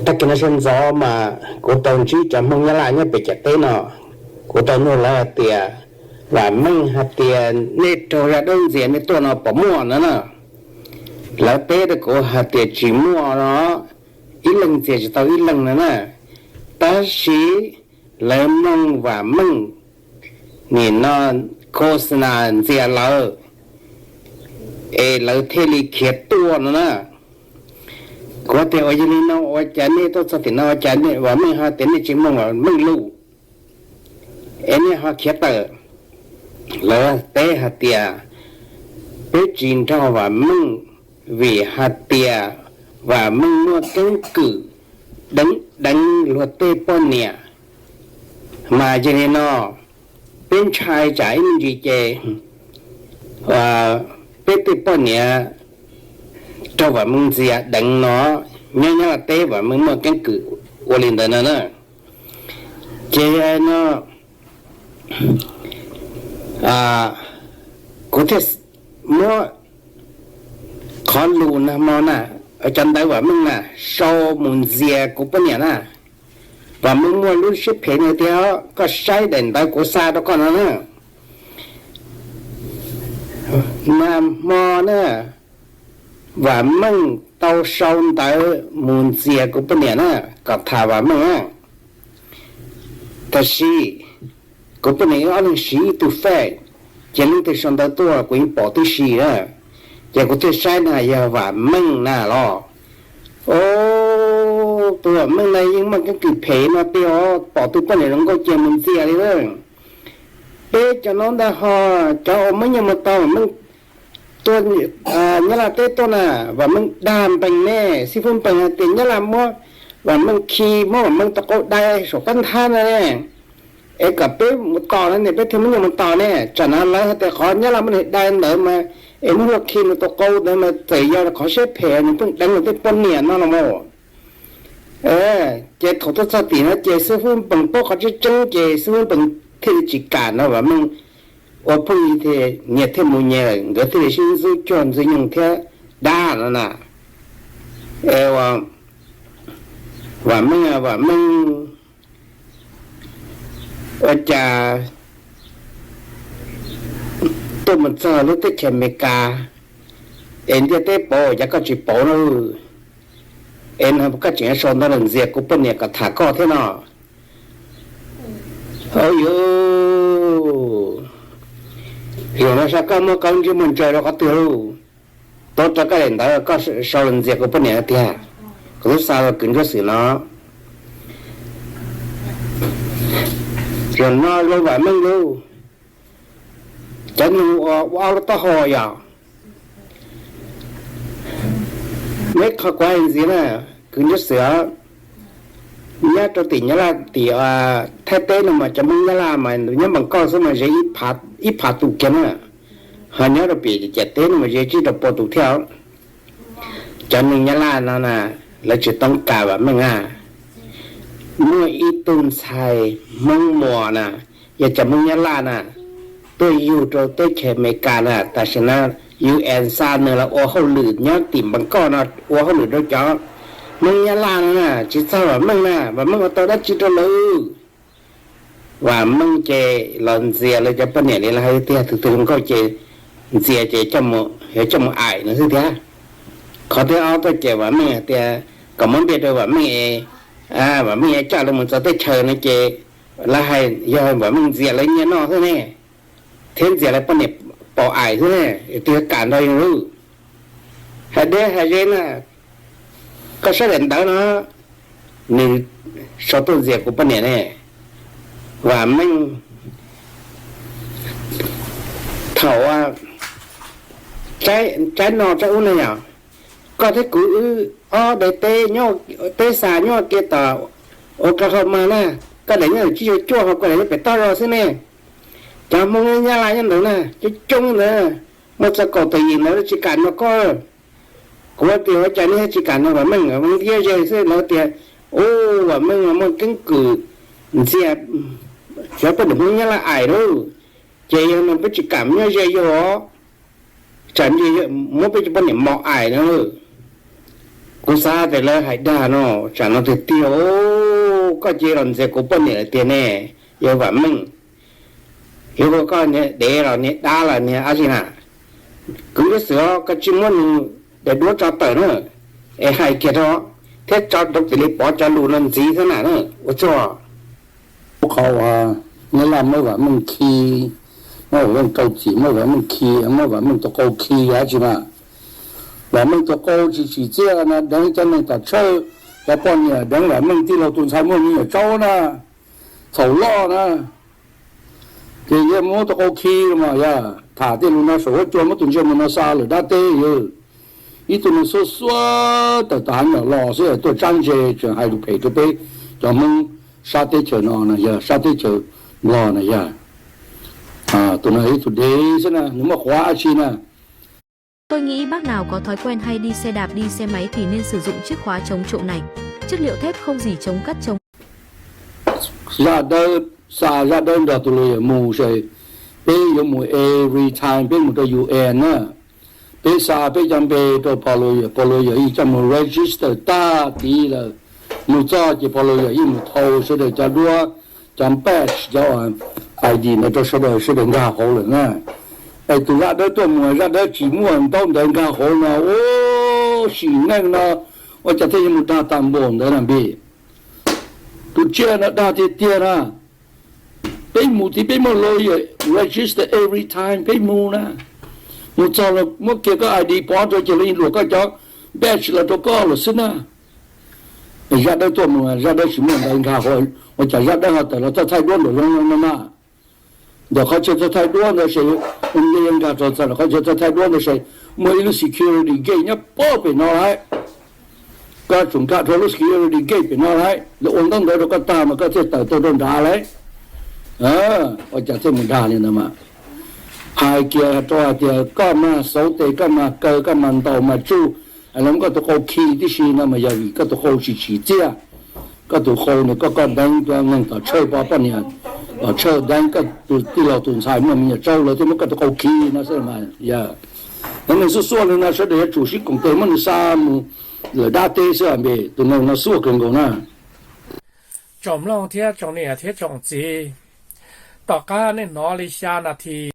Tag kis no sawv ntxov mas kuv tau ntsib cov Hmoob Nyab Laj nyob pem ciam teb no, kuv tau nug lawv hais tias, Vam Meej hais tias nej raug zaj dab ntxias nej tuaj no puas muaj no na? Lawv teb rau kuv hais tias tsis muaj no, ib leeg ntxias tsis tau ib leeg no na. Tab sis lawv mloog Vam Meej nim no khos nas ntxias lawv, es lawv thiaj li khiav tuaj no na. Kuv tias, Ua yog li no ua cas nej tuaj txog tim no ua cas Vam Meej ho tias nej tsis mloog Vam Meej lus, es nej ho khiav tawm? Lawv teb hais tias, Peb tsis nrog Vam Meej vim hais tias Vam Meej muaj keeb kwm deev deev luag tej poj niam. Mas yog li no, peb ntshai tsam ib me ntsis ces peb tej poj niam raug Vam Meej ntxias deev no, nyob nyob teb Vam Meej muaj keeb kwm ua li ntawd no na. Ces no kuv thiaj muab qhov lus nag hmo na, cov ntawv Vam Meej na, sau mus ntxias kuv poj niam na. Vam Meej muaj lub siab phem no tiag, koj saib daim ntawv kuv xa rau koj no na. Nag hmo na, Vam Meej tau sau ntawv mus ntxias kuv poj niam na, kom tham Vam Meej na. Tab sis kuv poj niam wb ob leeg siv ib tug fej, ces leej twg sau ntawv tuaj kuv yeej pom tib si na. Ces kuv thiaj saib na yog Vam Meej na los. Os, tus Vam Meej na yeej muaj keeb kwm phem no tiag os, pom tus poj niam zoo nkauj cia mus ntxias li na. Peb cov no ntag ho, cov uas muab nyiaj mus tau Vam Meej tuaj Nyab Laj teb tuaj na, Vam Meej dag npees ne, xib fwb npees hais tias Nyab Laj muab Vam Meej khi, muab Vam Meej tus qau dai saum qab nthab na ne, es kom peb mus tos na ne, peb thiaj muab nyiaj mus tos ne. Tsam no lawv hais tias qhov Nyab Laj muab nws dai ntawd mas es muab luag khi nws tus qau ntawd mas txawm yog qhov siab phem nws pheej deev nws tej poj niam no los mas. Ces thaum tuaj txog tim no ces xib fwb npees paub qhov tseeb tseeb ces xib fwb npees thiaj li tsis kam no Vam Meej ua phooj ywg thiab, nyias thiaj mus nyias lawm, nkawd thiaj li sib ntxub cuag ntxwg nyoog thiab dab no na. Es Vam Meej, Vam Meej ua cas tuaj mus txog lub teb chaws Amelikas, es ntiaj teb pauv cas koj tsis pauv na? Es no koj tseem sau ntawv los ntxias kuv poj niam kom tham koj thiab no? Au yus, zaum no saib koj muaj qab ntsej muag ntsaws rau qhov twg lauj? Tuav rawv koj daim ntawv koj sau los ntxias kuv poj niam tiag, kuv twb xa rau kwv Ntsuab Xwm no. Zaum no lauj Vam Meej lauj, cov neeg uas ua ob lub taub hau yog neb qhov kuv hais ntxiv na, kwv Ntsuab Xwm os, nyob rau tim Nyab Laj tim Thaib teb no mas cov Hmoob Nyab Laj mas nyob Npas Nkoj xwb mas ze ib phav tus kiag na, ho nyob rau pem ciam teb no mas ze tsib rau pua tus thiab. Cov neeg Nyab Laj no na, lawv tsis toob kas Vam Meej a. Muaj ib tug ntxhais Hmoob Muas na, yog cov Hmoob Nyab Laj na, tuaj yug rau teb chaws Amelikas na, tam sim no U N xa nws los ua hauj lwm nyob tim Npas Nkoj no, ua hauj lwm rau cov Hmoob Nyab Laj no na, tsis txog Vam Meej na, Vam Meej ua tau dab tsi rau lawv? Vam Meej ces los ntxias lawv cov poj niam li lawv hais tiag, tus twg zoo nkauj ces ntxias ces coj mus aim no xwb tiag. Qhov thib ob tuaj ces Vam Meej hais tias kom muab npiaj rau Vam Meej, Vam Meej yuav coj lawv mus txawv teb chaws no ces lawv hais yog Vam Meej ntxias lawv nyiaj noj xwb ne, thiab ntxias lawv poj niam pom aim xwb ne, twg kam nrog yus lub. Hais deb hais ze na, koj saib daim ntawv no, nws sau tuaj ntxias kuv poj niam ne. Vam Meej, thaum tsaib no tsaib ub ne yog koj thiab kuv wb ob daim teb, teb xa nyob ke tom Oklahoma na, koj daim nyob tsib caug cuaj ho kuv daim nyob pem toj zog xwb ne. Cov Hmoob Nyab Laj nyob ntawd na coob coob ntawd, muaj txog kaum tawm yim ntawd tsis kam nrog koj. Kuv tias ua cas nej tsis kam nrog Vam Meej, Vam Meej ntiab ze xwb. Lawv tias, u, Vam Meej muaj keeb kwm ntxias cov poj niam Hmoob Nyab Laj aim lauj, ces yog no peb tsis kam nyob ze yog, tsam muab peb cov poj niam mos aim no. Kuv xav tias lawv hais dag no, tsam no tiag tiag, koj cia los ntxias kuv poj niam lawm tiag ne, yawg Vam Meej. Yuav hu koj niag dev los niag dab los niag dab tsi na, kwv lub xwm os, koj tsis muab nws daim duab tso tawm na, es hais kiag rau thiab tso rau tim li Pov cov lus no ntxiv xwb na, ua tsaug. Qhov uas Nyab Laj muab Vam Meej khi, muab Vam Meej rau txim, muab Vam Meej khi, muab Vam Meej tus qau khi yog dab tsi mas? Vam Meej tus qau tsis tsim txiaj na, deev cov neeg tom tshawj, cov poj niam, deev Vam Meej tij laug tus ntxhais muaj me nyuam tsaub na, txhaum loj na. Ces yog muab tus qau khi los mas yog tham tej lus no saum huab cua, muab tus ntsej muag no xa lawm dab teb yog. Ib tug neeg xuab xuab tawm tom hav nyom los xwb tuaj tsab ntse tseem hais lus phem rau peb cov Hmoob sab teb chaws no na yog, sab teb chaws Nplog na yog. Tus no ib tug dev xwb na, nws muaj quav dab tsi na? Tôi nghĩ bác nào có thói quen hay đi xe đạp đi xe máy thì nên sử dụng chiếc khóa chống trộm này. Chiếc liệu thép không gì chống cắt chống. Zaj dawb, xa zaj dawb nrog tus luag yawm mus se, peb yuav mus every time peb mus rau U N na. Peb xa peb cov npe rau pog luag yawm, pog luag yawm yeej coj mus register tag tid lawm. Mus txog ces pog luag yawm yeej mus thau sawv daws cov duab, cov badge, cov I D ntawd rau sawv daws, sawv daws nkag hauv lawm na. Es tus zaj dawb tuaj mus, zaj dawb tsis muaj ntaub ntawv nkag hauv no, ua sim neej no ua cas thiaj yuav mus dag tag npaum ntawd na npis? Tus tsiaj no dag tiag tiag na. Peb mus tid peb muaj lawyer register every time peb mus na. Mus txog los muab kiag koj I D pov rau ces lawv yeej luam koj cov badge los rau koj lawm xwb na. Zaj dawb tuaj mus, zaj dawb tsis muaj ntawv nkag hauv, ua cas zaj dawb ho tawm los txawj thaij duab nraum zoov no na? Ntawm qhov chaw txawj thaij duab ntawd ces, nkag rau txog qhov chaw txawj thaij duab ntawd ces muaj ib lub security gate nyob pob pem no lawm. Koj tsum nkag rau lub security gate pem no lawm, lawv ua ntaub ntawv rau koj tag mas koj thiaj tawm tuaj rau nrad lawm. Ua cas thiaj mus dag li ntawd mas? Hais kiag rau hais tias koj mas xauv tes, koj mas kaw, koj mas ntaus mas tsuj, es lawv muab koj tus qau khi tib si no mas yog vim koj tus qau tsis tsim txiaj. Koj tus qau nws koj, koj deev cov neeg tom tshawj, poj niam tom tshawj, deev koj tus tij laug tus ntxhais muaj me nyuam tsaub, lawv thiaj muab koj tus qau khi no xwb mas yog. Cov neeg xuab xuab li no sawv daws yuav tsum sib koom tes muab nws xa mus lawm dab teb xwb npis, tus neeg no xuab kawg nkaus na. Tsoom mloog thiab tsoom niam thiab tsoom txiv, tom qab nej hnov li xya nas this